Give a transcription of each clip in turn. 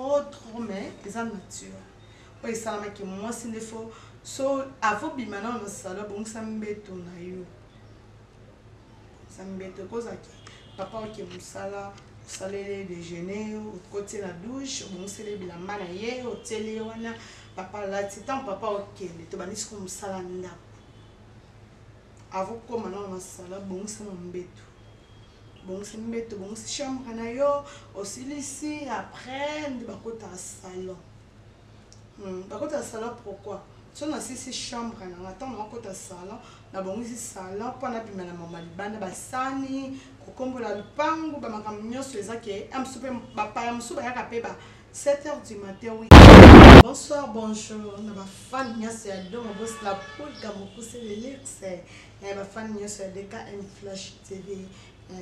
Trop trop, mais eza nature oyo esalamaki. Mwasi nde faut so avobima nano na salon, abongisa mbeto na yo. Bongisa mbeto, ekozalaki papa oke mosala, osaleli déjeuner, okotie na douche, obongiseli bilamba na ye, otieli ye wana, papa alati. Ntango papa okende, tobandi siko mosala ndako. Avokóma nano na salon, bongisa na mbeto, bongisi mbeto, bongisi chambre na yo, osilisi, après nde bakotaka salon. Bakotaka salon pourquoi? So nasilisi chambre na nga, ntango nakota salon, nabongisi salon mpo nabima na mama libanda, basani, kokombola lupangu, bamakambo nyonso. Eza ke mosusu mpe bapaya mosusu bayaka mpe ba 7 heures du matin. Oui, bonsoir, bonjour na bafan nyonso ya Dongo Bos la Pulga Mokuse de luxe, bafan nyonso ya DKM Flash TV.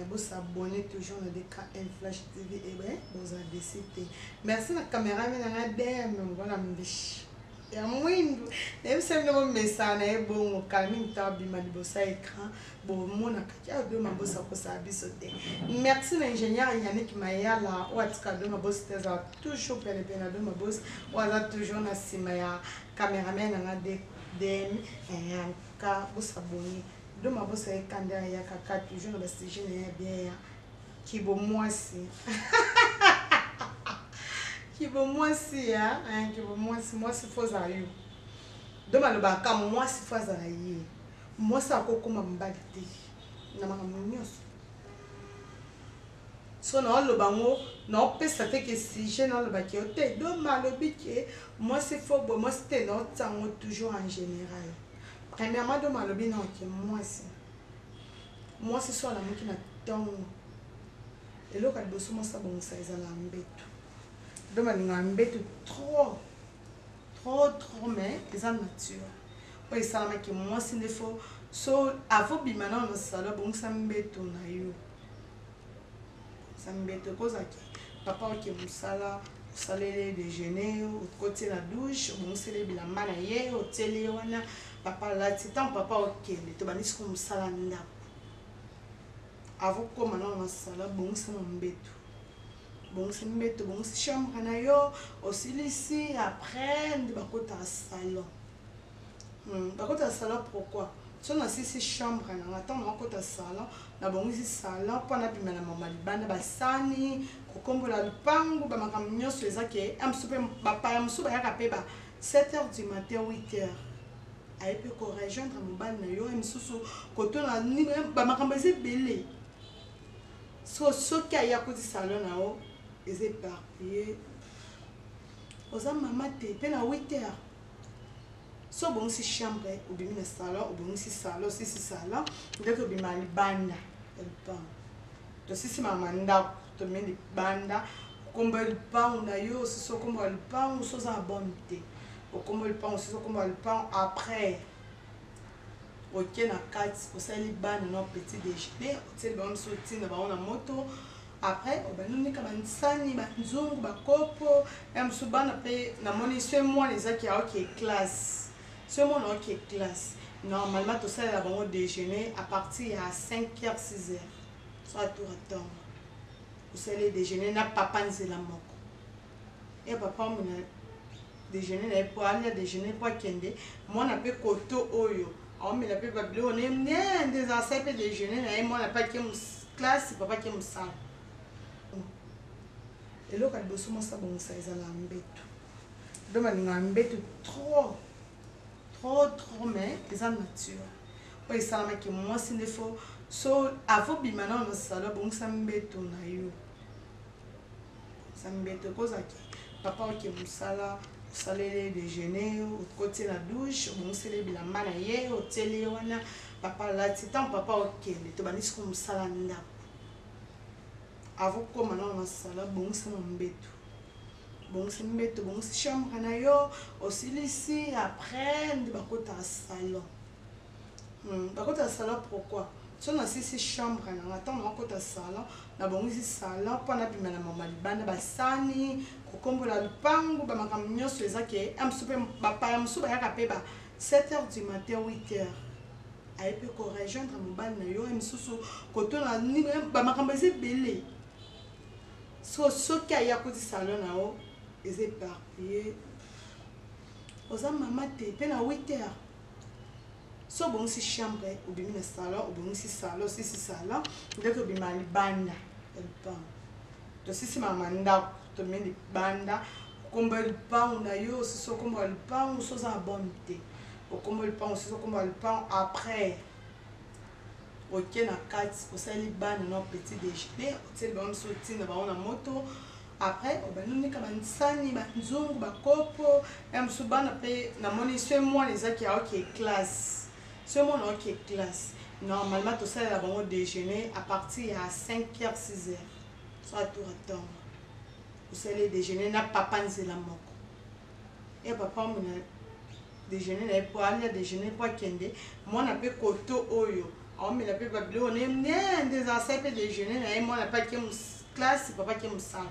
Bosabonner toujours na DKM Flash TV, ebe boza déçus te. Merci na cameraman na nga DM Ngona Mbishi ya mwindu. Nayebisa bino, bomesana na ye bongo. Kala mingi ta abima liboso ya écran, bomonaka ki ado mabosi akosala biso te. Merci na ingénieur Yannick Mayala oyo atika ado mabosi te, azala toujours penepene ado mabosi, oyo aza toujours na nsima ya cameraman na nga DM. En tout cas, bosabonner. Do mabosi ayeka nde ayakaka toujours na basujet na ye ya bien ya kibomwasi, kibomwasi ya kibomwasi. Mwasi faut ozala yo. Do balobaka mwasi faut azala ye. Mwasi akokóma mobali te na makambo nyonso. So naoloba yango, naopesa te ke sujet nalobaki yo te. Do alobi ke mwasi faut boye, mwasi te, naotia yango toujours en général. Premièrement, do malobi na ke mwasi, mwasi so alamuki na ntongo, eloko ya liboso mwasi abongisa ezala mbeto. Do balingaka mbeto trop trop trop, mais eza nature oyo esalamaki. Mwasi nde faut so avobima nano na salon, abongisa mbeto na yo. Bongisa mbeto, ekozalaki papa oke mosala, osaleli déjeuner, okotie na douche, obongiseli bilamba na ye, otieli ye wana, papa alati. Ntango papa okende, tobandi siko mosala ndako. Avokóma nano na salon, bongisa na mbeto, bongisi mbeto, bongisi chambre na yo, osilisi, après nde bakotaka salon. Bakotaka salon pourquoi? So nasilisi chambre na nga, ntango nakota salon, nabongisi salon mpo nabima na mama libanda, basani, kokombola lupangu, bamakambo nyonso. Eza ke mosusu mpe bapaya mosusu bayaka mpe ba 7 heures du matin, 8 heures, aye mpe korejoindre mobali na yo, mosusu kotuna bamakambo eza ebele. So soki aye akoti salon na yo, eza éparpillé, oza mama te. Mpe na 8 heures, so obongisi chambre, obimi na salon, obongisi salon, osisi salon, nde tobima libanda ya lupango. Tosisi mama ndako, tobimi libanda, okomba lupango na yo, osisi okomba lupango. So oza na bonne te, okomba lupango, osisi okomba lupango, après oke na kati, osali bana na petit déjeuner, otieli bango miso, otinda bango na moto. Après obandi onika bansani, banzungu, bakopo ya mosusu. Bana mpe namoni so mwana ezaki aoke classe, so mwana aoke classe, normalement tosalela bango déjeuner à partir ya 5 heures, 6 heures. So atour atongo, osali déjeuner na papa nzela moko ya papa, omona déjeuner na ye po alia déjeuner po akende. Mwana mpe koto oyo aomela mpe babiloko ne nde eza, asali mpe déjeuner na ye. Mwana mpe ake classe, papa ake mosala. Eloko ya liboso mwasi abongisa ezala mbeto. Do balingaka mbeto trop trop trop, mais eza nature oyo esalamaki. Mwasi nde faut so avobima nano na salon, abongisa mbeto na yo. Bongisa mbeto, ekozalaki papa oke mosala, osaleli déjeuner, okotie na douche, obongiseli bilamba na ye, otieli ye wana, papa alati. Ntango papa okende, tobandi siko mosala ndako. Avokóma nano na salon, bongisa na mbeto, bongisi mbeto, bongisi chambre na yo, osilisi, après nde bakotaka salon. Bakotaka salon pourquoi? So nasilisi chambre na nga, ntango nakota salon, nabongisi salon mpo nabima na mama libanda, basani, kokombola lupangu, bamakambo nyonso. Eza ke mosusu mpe bapaya mosusu bayaka mpe ba 7 heures du matin, 8 heures, aye mpe korejoindre mobali na yo, mosusu kotuna bamakambo eza ebele. So soki aye akoti salon na yo. Eza éparpillé, oza mama te. Mpe na 8 heures, so obongisi chambre, obimi na salon, obongisi salon, osisi salon, nde tobima libanda ya lupango. Tosisi mama ndako, tobimi libanda, okomba lupango na yo, osisi okomba lupango. So oza na bonne te, okomba lupango, osisi okomba lupango, après oke na kati, osali bana na petit déjeuner, otieli bango miso, otinda bango na moto. Après obandi onika bansani, banzungu, bakopo ya mosusu. Bana mpe namoni, so mwana ezaki aoke classe, so mwana aoke classe, normalement tosalela bango déjeuner à partir ya 5 heures, 6 heures. So atour atongo, osali déjeuner na papa nzela moko ya papa, omona déjeuner na ye po alia déjeuner po akende. Mwana mpe koto oyo aomela mpe babiloko ne nde eza, asali mpe déjeuner na ye. Mwana mpe ake classe, papa ake mosala.